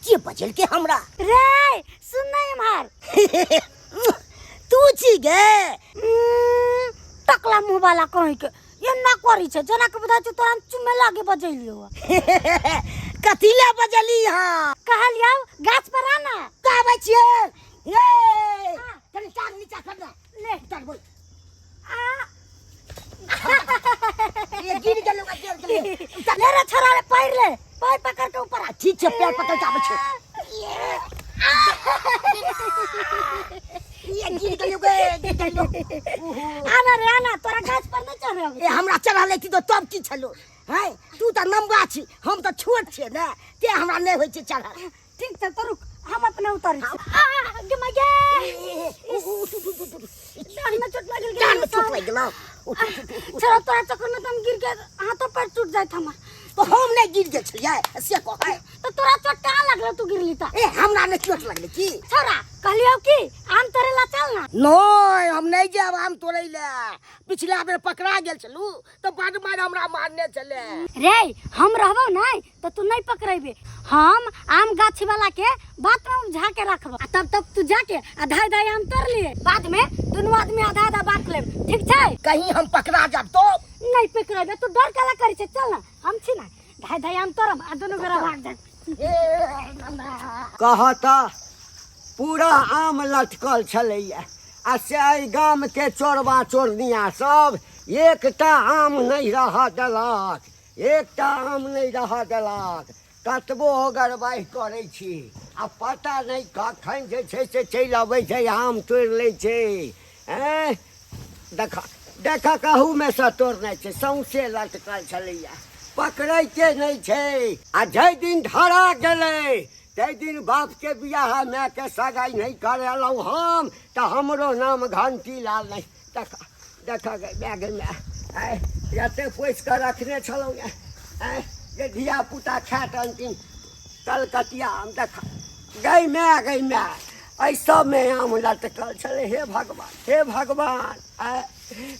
के बजलके हमरा? रे सुन ना एम्हर। तू छी गे? टकला मुँह वाला कहीं के एना करी छै जेना के बुझाइ छै तोरा हम चुमे लागे बजैलियो। कथी ले बजली? हाँ कहलियौ गाछ पर आ ना। कहबै छियै ए कनी टांग नीचा कर ना। ले टांग बोल। आ ये गिर गेलो, गिर गेलो। ले रे छोरा, रे पैर ले, पैर पकड़ के ऊपर आ। ठीक छै, पैर पकड़ के आबै छै। ये गिर गेलो गे, गिर गेलो। आना रे आना, तोरा गाछ पर नहीं चढ़े। ए हमरा चढ़ा लेती तो तब की छलो हैं? तू तऽ लम्बा छी, हम तऽ छोट छियै ने, ते हमरा नहि होइ छै चढ़ल। ठीक छै तो रुक, हम अपने उतारै छी। आ गे my गे, डाँड़ में चोट लागि गेल। डाँड़ में चोट लागि गेलौ? उठ उठ उठ उठ। छोरा, तोरा चक्कर में तो हम गिर के हाथों पैर टूट जाइत हमर। तो हम नहि गिर गेल छलियै से कहै? तो तोरा चोट कहाँ लागलो, तू गिरली त? ए हमरा नहि चोट लगलै की। छोरा, कहलियौ कि आम तोड़े ला चल ना। नहि, हम नहि जायब आम तोड़ै लए। पिछला बेर पकड़ा गेल छलू तऽ बड मारि हमरा मारने छलै। रे हम रहबौ नहीं तो तू नहीं पकड़ेबे। हम आम गाछी वाला के बात में उपझा के रखबो आ तब तक तू जाके आधा आधा आम तोड़ लिए, बाद में दुनू आदमी आधा आधा बांट लेब, ठीक छै? कहीं हम पकड़ा जाब तो? नहीं पकड़ेबे, तू डर काला करी छै? चल ना, हम छी ना, ढाई ढाई आम तोड़ब आ दुनू गोरा भाग जाब। कहता पूरा आम लटकल छलैया आ से एहि गामके चोरबा चोरनिया सब एकटा आम नहि रहऽ देलक, एकटा आम नहि रहऽ देलक। कतबो ओगरबाहि करै छी आ पता नहि कखन जे छै से चलि अबै छै, आम तोड़ि लै छै। एँ देख देख, कहूमे सँ तोड़ने छै, सौंसे लटकल छलैया, पकड़ैते नहि छै। आ जाहि दिन धरा गेलै ताहि दिन बापके बियाह आ मायके सगाइ नहि करेलहुँ हम तऽ हमरो नाम घंटी लाल नहि। देख देख गे माय, गे माय, आइ एते पोसि कऽ रखने छलहुँ आइ जे धियापुता खायत अन्तिम कलकतिया आम। देख गै माय, गै माय, एहि सबमे आम लटकल छलै। हे भगवान, हे भगवान, आइ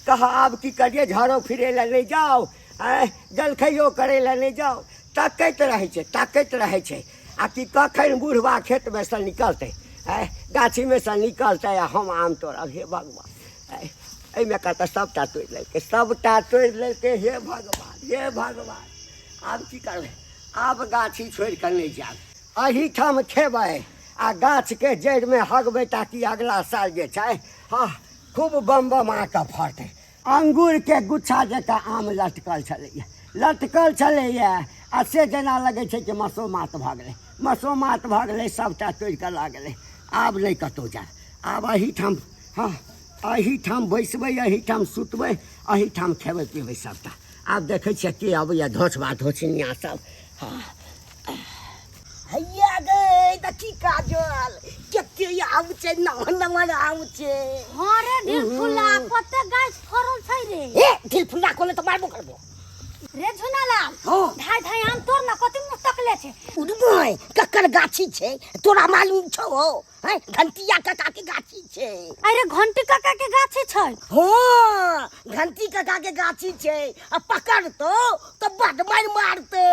कह आब की करियै? झाड़ो फिरै लए नहि जाउ, आँय जलखैयो करै लए नहि जाउ। तकैत रहै छै, तकैत रहै छै आ कि कखन बुढ़बा खेतमे सँ निकलतै, आँय गाछीमे सँ निकलतै आ हम आम तोड़ब। हे भगवान, आँय एहिमे का तऽ सभटा तोड़ि लेलकै, सभटा तोड़ि लेलकै। हे भगवान, हे भगवान, आब की करबै? आब गाछी छोड़ि कऽ नहि जायब, एहिठाम खेबै आ गाछके जड़िमे हगबै ताकि अगला साल जे छै हँ खूब बम बम आकऽ फड़तै। अंगूरके गुच्छा जकाँ आम लटकल छलैए, लटकल छलैए आ से जेना लगै छै कि मसोमात भऽ गेलै, मसोमात भऽ गेलै, सभटा तोड़ि कऽ लऽ गेलै। आब नहि कतहु जायब, आब एहिठाम, हँ एहिठाम बैसबै, एहिठाम सुतबै, एहिठाम खेबै पीबै सभटा। आब देखै छियै के अबैए धोछबा धोछनिया सब। हँ हैया गे देखी काजल, कते आम छै, नमहर नमहर आम छै। हाँ रे ढील फुला, कते गाछ फरल छै रे। ए ढील फुला कोने तऽ मारबो करबो। रे झुनालाल। हाँ। ढाई ढाई आम तोड़ ना, कते मुँह तकले छै। उड़बै ककर गाछी छै तोरा मालूम छौ? हैं घंटिया काका के गाछी छै। अरे घंटी काका के गाछी छै? हाँ घंटी काका के गाछी छै आ पकड़तो तो बड मारि मारते।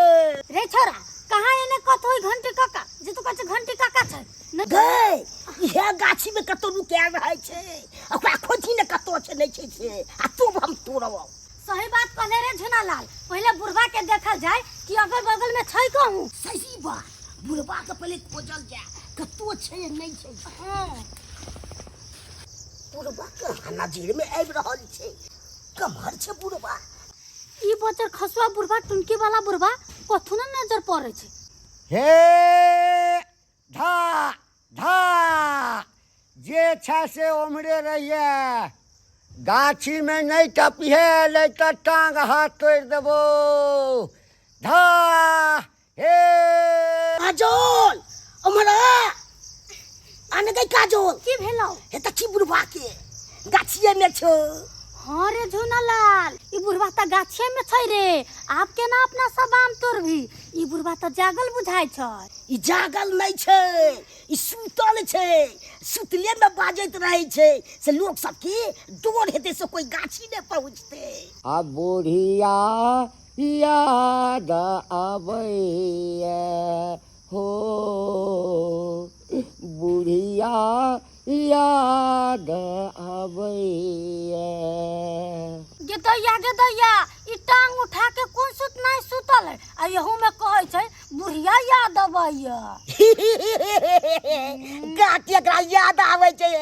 रे छोरा, कहाँ एने कत होई घंटी काका जे तू कहै छै घंटी काका छै? गै इहे गाछी में कतौ नुकायल रहै छै, ओकरा खोजी ने कतौ छै नहि छै से आ तू हम तोड़ब। सही बात कहले रे झुनालाल, पहले बुढ़वा के देखल जाय कि अगल बगल में छै कहूं। सही बात, बुढ़वा के पहले खोजल जाय कतौ छै या नहि छै। हाँ। बुढ़वा कहाँ नजर में आबि रहल छै? कमहर छै बुढ़वा? ई बचर खसुआ बुढ़वा, टुनकी वाला बुढ़वा कथू ने नजर पड़े छै। हे धा धा, जे छै से ओम्हरे रहिए, गाछीमे नहि टपिहे नहि तऽ टांग हाथ तोड़ि देबो। धा हे काजल, उम्हर आ। आने गई काजल। की भेलौ? हे तऽ की बुढ़वा के गाछिए में छौ। हाँ रे झुनालाल, ई बुढ़वा तऽ गाछिए में छै रे। आब केना अपना सब आम तोड़बी? ई बुढ़वा तऽ जागल बुझाइ छै। ई जागल नहि छै, ई सुतल छै। सुतले में बाजैत रहै छै से लोक सबके डर हेतै से कोई गाछी नहि पहुँचतै। आ बुढ़िया याद आबैए हो। याद आबैया। गे दैया, गे दैया, ई टांग उठा के कोन सुतनाइ सुतल है? आ यहू में कहै छै बुढ़िया याद अबैया। गाती एकरा याद आबै छै,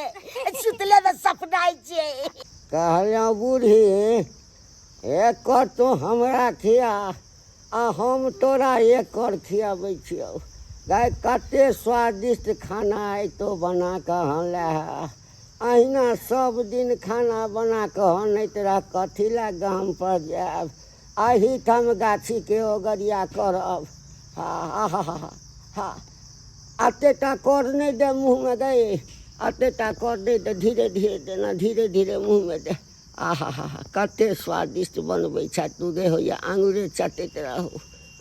सुतले में सपनाइ छै। कहलहुँ बूढ़ी, एक कर तू हमरा खिया आ हम तोरा एक कर खियाबै छियौ। गाय कते स्वादिष्ट खाना आइ तो बना कऽ अनले है। अहिना सब दिन खाना बना कऽ अनैत रह, कथी लए गाम पर जायब, एहिठाम गाछीके ओगरिया करब। हा हा हा हा हा, एते टा कर नहि दे मुँहमे गै, एते टा कर नहि दे, धीरे धीरे देना, धीरे धीरे मुँहमे दे। आहा हा हा, कते स्वादिष्ट बनबै छह तू गे, होइए आङुरे चटैत रहू,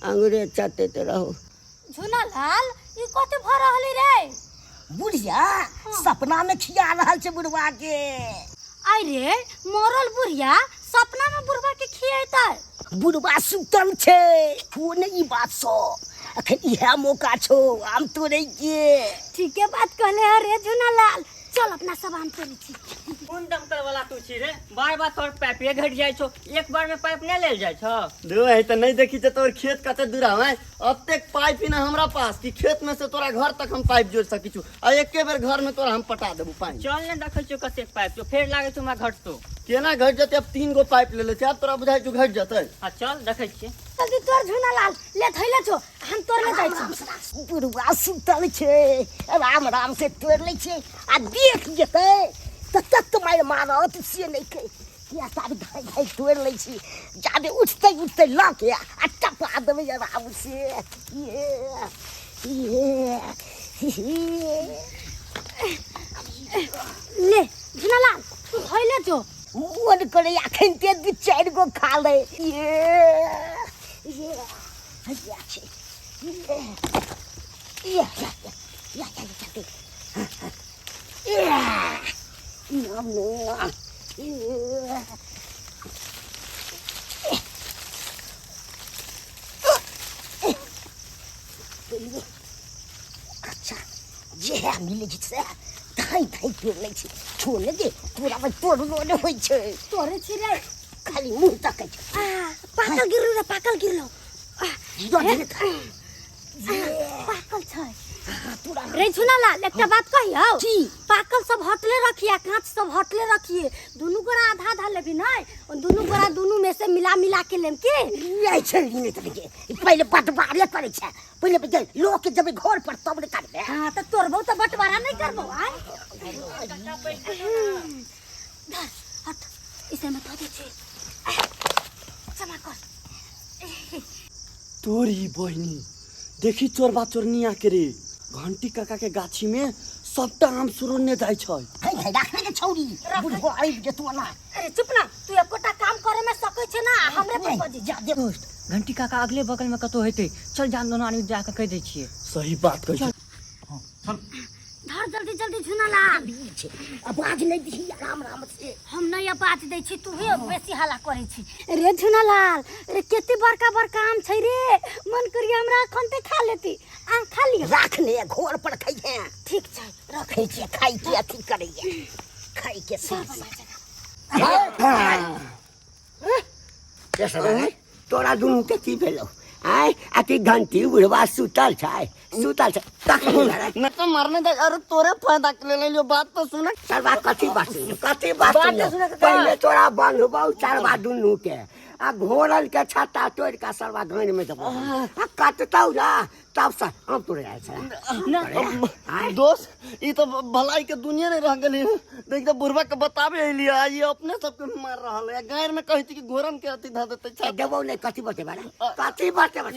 आङुरे चटैत रहू। झूना लाल, ई कथी भ रहली रे? बुढ़िया सपना में खिया रहल छै बुढ़वा के। अरे मरल बुढ़िया सपना में बुढ़वा के खियेतै? बुढ़वा सुतल छै, को नहीं ई बात सो, अखन इएह मौका छौ आम तोड़ै के। ठीके बात कहले है रे झूना लाल, चल अपना सब आम तोड़ै छी। कोन दमकल वाला तू छी रे? बार बार तोर पाइपे घट जाइ छौ, एक बार में पाइप नहीं लेल जाइ छौ। दो है त नहीं देखी त तोर खेत कते दूर हवे, अतेक पाइप ही ना हमरा पास कि खेत में से तोरा घर तक हम पाइप जोड़ सकी छु, आ एके बेर घर में तोरा हम पटा देबू पानी। चल ने देखै छियौ कतेक पाइप छौ, फेर लागै छौ हमरा घटतो। केना घट जतै, अब 3 गो पाइप ले ले छी, आब तोरा बुझाइ छौ घट जतै? हाँ चल देखै छियै। जल्दी तोर झूना लाल, ले थैले छौ, हम तोड़ ले जाइ छी। बुढ़वा सुतल छै, राम राम से तोड़ लै छै आ देख जेतै तऽ तत मारि मारत से नहि कहै। किया ताबे धाइ धाइ तोड़ि लै छी, जाबे उठतै उठतै लऽ के आ टपा देबै आराम से। ये ये ले झूना लाल, तू धैले छौ। मन करे अखन ते 2-4 गो खा ले। ये ये ये छै, ये ये ये ये ये। अच्छा जे है मिले छै से धाइ धाइ तोड़ लै छै। छोड़ ने दे, तोरा पर तोड़लो नहि होइ छै। तोड़ै छी रे, खाली मुँह तकै छै। आ पाकल गिरलो रे, पाकल गिरलो। पाकल छै रे झूना लाल, एकटा बात कहियौ? की? पाकल सब हटले रखिए, कांच सब हटले रखिए, दुनू गोरा आधा आधा लेबी नै, दुनू गोरा दुनू में से मिला मिला के लेम की? नहीं छै नहीं त के पहिले बंटवारे करै छै, पहिले पहिले लोक के जब घर पर तब ने करबे। हां त तोड़बो त बंटवारा नहीं करबो। आय धर हट, इसे में धो दे छी, जमा कर। तोरी बहिनी देखी चोरबा चोरनिया के रे, घंटी काका के गाछी में सबटा आम सुरने जाइ छै। है है राखने के छौरी, बुढ़बो आबि जेतौ ना। अरे चुप ना, तू एकोटा काम करे में सकै छै ना, हमरे पर बजी जा दे। दोस्त, घंटी काका अगले बगल में कतौ हेतै, चल जान दोनों आदमी जाके कहि दै छियै। सही बात कहै छै। धर जल्दी जल्दी झूना लाल। आवाज नहीं दी आराम आराम से। हम नहीं आवाज दै छी, तू ही बेसी हल्ला करै छी रे झूना लाल। रे केते बड़का बड़का आम छै रे, मन करिए हमरा अखन ते खा लेती। आम खा लियो। राख ने, घर पर खइहे। ठीक छै, रखै छियै, खाइ के अथी करैए, खाइ के सब। तोरा दुनू के की भेलौ? आय अति घंटी बुढ़वा सुतल छै, सुतल छै तखन न तो मरने दे। अरे तोरे फायदा के ले लियो, बात तो सुन। सरवा कथी बात सुन, कथी बात सुन? पहिले तोरा बंधबौ सरवा दुनू के, आ घोरल के छत्ता तोड़ के सरवा गानि में देबौ, आ कटतौ ना तब से हम तोरे आयल छला। दोस्त, ई तो भलाई के दुनिया नहीं रह गेली। देख तो बुढ़वा के बताबे अइली, आ ई अपने सबके मार रहल है। गायर में कहै छी कि घोरन के अथी धऽ देतै छत्ता। देबौ नहीं, कथी बतेबा रे, कथी बतेबा?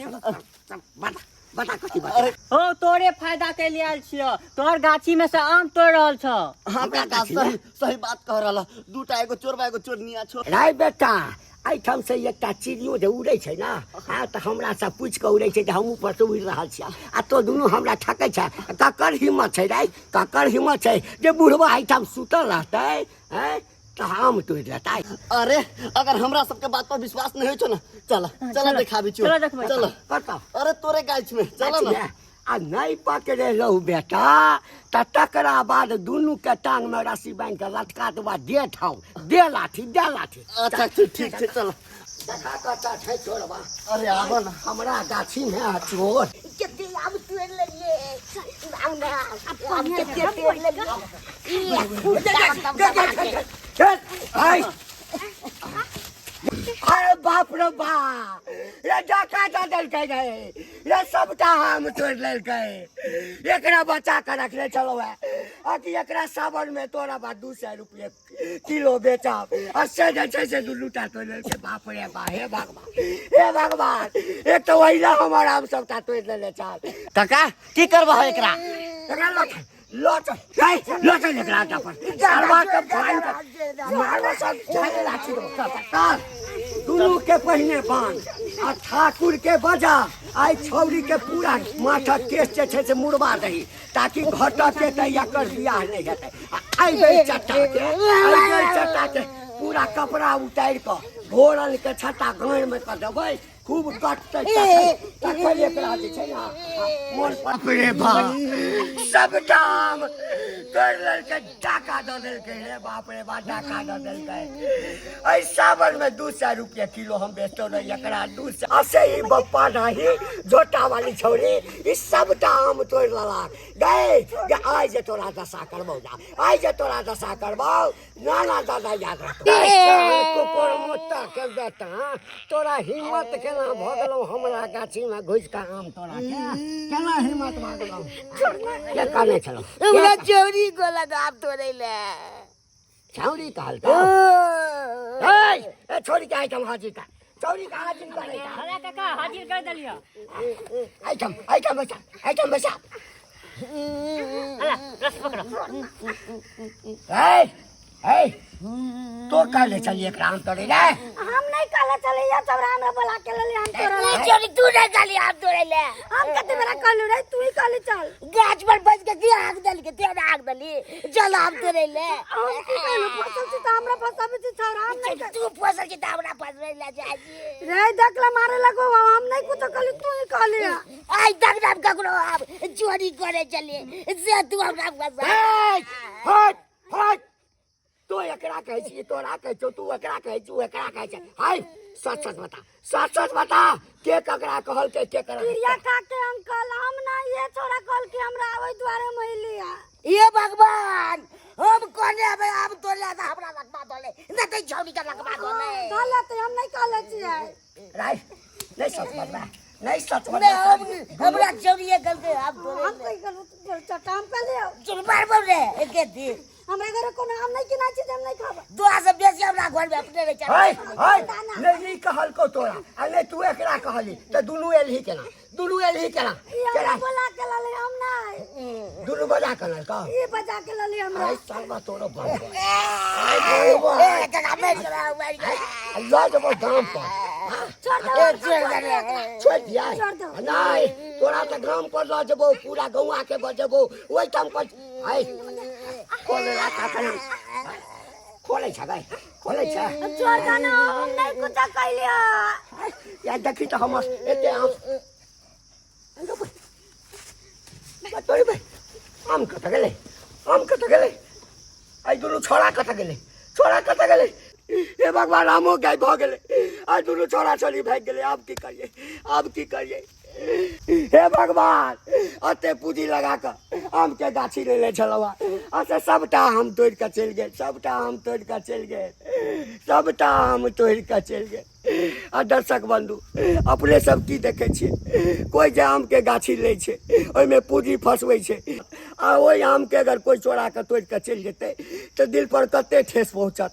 बता बता कथी बतेबा? अरे हो तोरे फायदा के लिए आयल छियौ, तोहर गाछी में से आम तोड़ रहल छौ। हाँ काका, सही सही बात कह रहल। दूटा एगो चोरबा एगो चोरनिया छौ। राय बेटा, एहिठाम से एकटा चिड़ियो जे उड़ै छै ना, हाँ तऽ हमरा से पूछि कऽ उड़ै छै जे हम ऊपर से उड़ि रहल छियै, आ तो दुनू हमरा ठकै छै। ककर हिम्मत छै रे, ककर हिम्मत छै जे बुढ़वा एहिठाम सुतल रहतै, हैं, तऽ आम तोड़ि लेतै? अरे अगर हमरा सबके बात पर विश्वास नहीं होइ छौ ना, चल चल देखाबी छियौ। चल देखबै। चल कतऽ? अरे तोरे गाछ में चल ना। आ नहि पकड़ेलहुँ बेटा तऽ तकरा बाद दुनूके टांगमे रस्सी बान्हि कऽ लटका देबा। दे ठाउ, दे लाठी, दे लाठी। अच्छा ठीक, ठीक छै, चल। देखा कतऽ छै चोरबा। अरे आबऽ ने हमरा गाछीमे चोर। कते आब तोड़ि लेलियै आब ना, आब कते तोड़ि लेलियै ई। आइ अरे बाप रे बाप, रे डाका दऽ देलकै रे, रे सबटा आम तोड़ि लेलकै। एकरा बचा कऽ रखने छलहुँ हेँ आ कि एकरा सावन में तोरा बाद 200 रुपये किलो बेचब, आ से जे छै से दुनू टा तोड़ि लेलकै। बाप रे बा, हे भगवान, हे भगवान! एक तऽ ओहिना हमर आम सबटा तोड़ि लेने छल। काका, की करबह एकरा? एकरा लऽ चल, लऽ चल, लऽ चल एकरा अड्डा पर। सरवा के बान्हि कऽ मारबो सब झाड़े लाठी देबो। चल चल, दुनू के पहिने बान्ह आ ठाकुर के बजा। आइ छौरी के पूरा माथक केश जे छै से मुड़बा दही, ताकि घटक के तऽ एकर बियाह नहि हेतै। आ एहि बेर चट्टा के, एहि बेर चट्टा के पूरा कपड़ा उतारि कऽ घोरल के छत्ता गाँड़ में कऽ देबै, खूब कटतै, तखन तखन एकरा जे छै ने मोन। बाप रे बाप, सबटा आम तोड़ि लेलकै, डाका दऽ देलकै रे। बाप रे बाप, डाका दऽ देलकै। एहि सावन में 200 रुपये किलो हम बेचतो रही एकरा 200। आ से ई बप्पा नाही झोटा वाली छौरी ई सबटा आम तोड़ि लेलक। गए गे, आइ जे तोरा दशा करबौ ना, आइ जे तोरा दशा करबौ, नाना दादा याद रखतौ। कुकुर मुत्ता के बेटा, तोरा हिम्मत केना भऽ गेलौ हमरा गाछी में घुसि कऽ आम तोड़ा के? केना हिम्मत भऽ गेलौ? के कहने छलौ? हमरा चोरी को लगा तोड़ै ले। छौरी कहलकौ? ए ए, छोरी के आइटम हाजिर कर, छौरी के हाजिर कर। अरे काका, हाजिर कर देलियो। आइटम, आइटम बैसा, आइटम बैसा। अला रस पकड़ो। ए ए, तो कहले चलिए एकरा आम तोड़े रे? हम नहीं कहले चले या तोरा, हमरा बोला के लेली हम तोरा। ए चोरी, तू नहीं कहली आम तोड़ै ले? हम कते बेरा कहलू रे, तू ही कहली चल। गाछ पर बैठ के के आग दल के ते आग दली, चल आम तोड़ै ले। हम की कहलू? फसल छी त हमरा फसाबे छी छोरा, हम नहीं कहलू। तू फसल छी त हमरा फसबै ले जाइ छी। रे देखला, मारे लगो। हम नहीं कुछो कहली, तू ही कहली। आइ तक हम ककरो आब चोरी करे चले से तू हमरा फसा। ए हट हट, तो एकरा कहै छी, तोरा कहै छौ, तू एकरा कहै छी, एकरा कहै छै। हाय, सच सच बता, सच सच बता, के ककरा कहलकै, के ककरा? प्रिया काके अंकल, हम ना, ये छोरा कहल कि हमरा ओइ दुआरे महिलिया। हे भगवान, हम कोने अबे आम तोड़ले त हमरा लगवा दोले, नहीं त छौड़ी के लगवा दोले। धले त हम नहीं कहले छियै। राय, नहीं सच बतबा, नहीं सच नहीं बतबा। हम हमरा चोरिए करके आम तोड़े हम कहि कहलू चट्टा, हम कहलियै चुप मारबो रे एके दिन। हमरा घरे कोनो आम नहीं किना छै जे हम नहीं खाब। दुआ से बेसी हमरा घर में अपने रहे। हाय हाय, नहीं ई कहलको तोरा आ नहीं तू एकरा कहली, तऽ दुनू एलही केना? दुनू एलही केना? ई हमरा केना बोला के लले, हम नहीं। दुनू बजा के ललका? ई बजा के लले हमरा। आइ सालबा तोरो बन आइ बोलबो। ए काका, मारि गेला, मारि गेला। लऽ जेबो गाम पर। छोड़ दो। ए छोड़ दे रे। छोड़ि दिया? छोड़ दो। नहीं, तोरा तऽ गाम पर लऽ जेबो, पूरा गौआ के बजेबो ओहिठाम पर। आइ खोले राखा, खोलै छ गै, खोलै छ। छोड़ दो ना, हम नहीं कुछ कहलियै। या देखी तऽ हमर एते आम तोरी बे, आम कतऽ गेलै? आम कतऽ गेलै? आइ दुनू छोड़ा कतऽ गेलै? छोड़ा कतऽ गेलै? हे भगवान, आमो गाय भऽ गेलै, आइ दुनू छोड़ा छोड़ी भागि गेलै। आब की करियै? आब की करियै? हे भगवान, एते पूँजी लगा कऽ आमके गाछी लेने छलहुँ हँ, आ से सबटा आम तोड़ि कऽ चलि गेल, सबटा आम तोड़ि कऽ चलि गेल, सबटा आम तोड़ि कऽ चलि गेल। आ दर्शक बंधु, अपने सब की देखै छियै? कोइ जे आमके गाछी लै छै, ओहिमे पूँजी फसबै छै, आ ओहि आमके अगर कोइ चोरा कऽ तोड़ि कऽ चलि जेतै तऽ दिल पर कते ठेस पहुँचत।